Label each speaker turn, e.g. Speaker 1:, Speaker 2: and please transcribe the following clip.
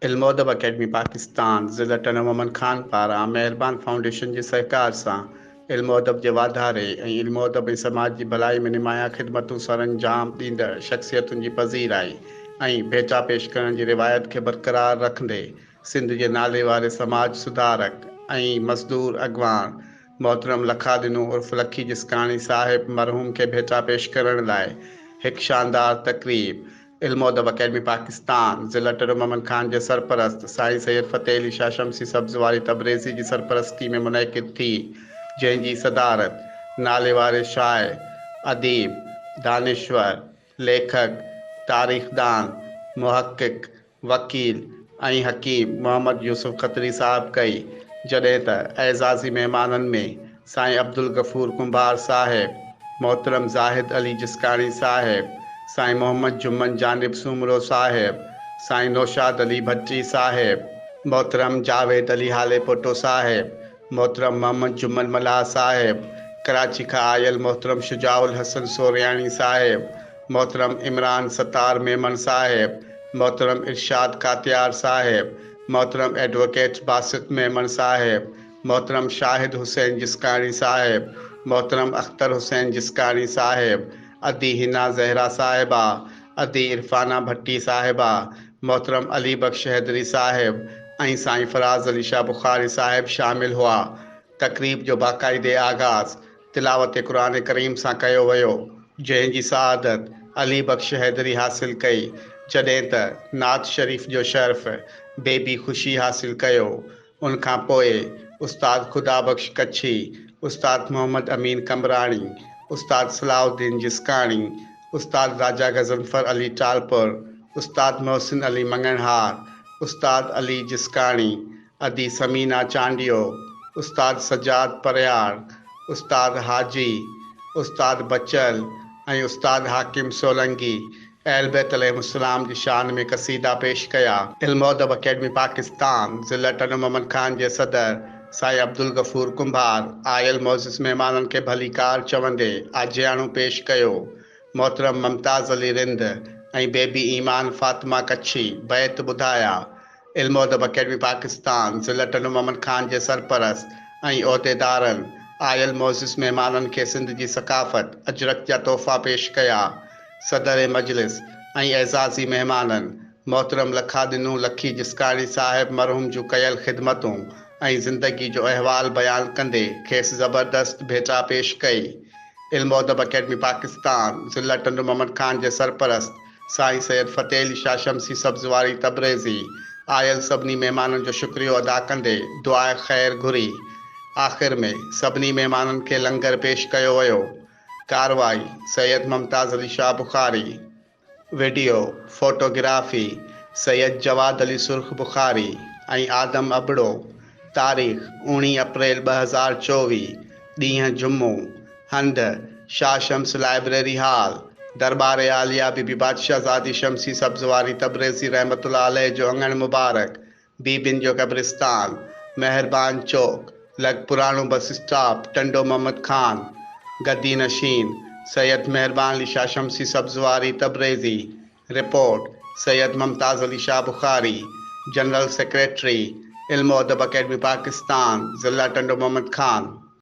Speaker 1: علم و ادب اڪيڊمي پاڪستان ضلع ٽنڊو محمد خان پاران مهربان فائونڊيشن جي سهڪار سان علم و ادب جي واڌاري ۽ علم و ادب ۽ سماج جي ڀلائي ۾ نمايان خدمتون سرانجام ڏيندڙ شخصيتن جي پذيرائي ۽ ڀيٽا پيش ڪرڻ جي روايت کي برقرار رکندي سنڌ جي ناليواري سماج سڌارڪ ۽ مزدور اڳواڻ محترم لکاڏنو عرف لکي جسڪاڻي صاحب مرحوم کي ڀيٽا پيش ڪرڻ لاء هڪ شاندار تقريب علم و ادب اڪيڊمي پاڪستان ضلع ٽنڊو محمد خان جي سرپرست سائين سيد فتح علي شاهه شمسي سبزواري تبريزي جي سرپرستي ۾ منعقد ٿي، جنهن جي صدارت ناليواري شاعر، اديب، دانشور، ليکڪ، تاريخدان، محقق، وڪيل ۽ حڪيم محمد يوسف کتري صاحب ڪئي، جڏهن ته اعزازي مهمانن ۾ سائين عبدالغفور ڪنڀار صاحب، محترم زاهد علي جسڪاڻي صاحب، سائين محمد جمن جانب سومرو صاحب، سائين نوشاد علي ڀٽي صاحب، محترم جاويد علي هاليپوٽو صاحب، محترم محمد جمن ملاح صاحب، ڪراچي کان آيل محترم شجاع الحسن سورياڻي صاحب، محترم عمران ستار ميمڻ صاحب، محترم ارشاد ڪاتيار صاحب، محترم ايڊووڪيٽ باسط ميمڻ صاحب، محترم شاهد حسين جسڪاڻي صاحب، محترم اختر حسين جسڪاڻي صاحب، ادي حنا زهرا صاحبه، ادي عرفانه ڀٽي صاحبه، محترم علي بخش حيدري صاحب ۽ سائين فراز علي شاهه بخاري صاحب شامل هئا. تقريب جو باقاعدي آغاز تلاوت قرآن ڪريم سان ڪيو ويو، جنهن جي سعادت علي بخش حيدري حاصل ڪئي، جڏهن ته نعت شريف جو شرف بيبي خوشي حاصل ڪيو. ان کان پوء استاد خدا بخش ڪڇي، استاد محمد امين قمبراڻي، استاد صلاح الدين جسڪاڻي، استاد راجا غضنفر علي ٽالپر، استاد محسن علي مڱڻهار، استاد علي جسڪاڻي، ادي ثمينه چانڊيو، استاد سجاد پرهياڙ، استاد حاجي، استاد بچل ۽ استاد حاڪم سولنگي اهل بيت عليهم السلام جي شان ۾ قصيدا پيش ڪيا. علم و ادب اڪيڊمي پاڪستان ضلع ٽنڊو محمد خان جي صدر سائين عبدالغفور ڪنڀار آيل معزز مهمانن کي ڀليڪار چوندي آجياڻو پيش ڪيو. محترم ممتاز علي رند ۽ بيبي ايمان فاطمه ڪڇي بيت ٻڌايا. علم و ادب اڪيڊمي پاڪستان ضلع ٽنڊو محمد خان جي سرپرست ۽ عهديدارن آيل معزز مهمانن کي سنڌ جي ثقافت اجرڪ جا تحفا پيش ڪيا. صدر مجلس ۽ اعزازي مهمانن محترم لکاڏنو لکي جسڪاڻي صاحب مرحوم جون ڪيل خدمتون ۽ زندگي جو احوال بيان ڪندي کيس زبردست ڀيٽا پيش ڪئي. علم و ادب اڪيڊمي پاڪستان ضلع ٽنڊو محمد خان جي سرپرست سائين سيد فتح علي شاهه شمسي سبزواري تبريزي آيل سڀني مهمانن جو شڪريو ادا ڪندي دعاء خير گهري. آخر ۾ سڀني مهمانن کي لنگر پيش ڪيو ويو. ڪارروائي، سيد ممتاز علي شاهه بخاري. وڊيو، فوٽو گرافي، سيد جواد علي سرخ بخاري ۽ آدم ابڙو. تاريخ، اوڻيهه اپريل 2024، ڏينهن جمعو. هنڌ، شاهه شمس لائبريري هال، درٻار عاليه بي بي بادشاهزادي شمسي سبزواري تبريزي رحمة الله عليه جو اڱڻ مبارڪ، بيبين جو قبرستان، مهربان چوڪ، لڳ پراڻو بس اسٽاپ، ٽنڊو محمد خان، گدي نشين، سيد مهربان علي شاهه شمسي Sabzwari Tabrizi, report, Syed Mumtaz Ali Shah Bukhari, general secretary, علم و ادب اڪيڊمي پاڪستان، ضلع ٽنڊو محمد خان.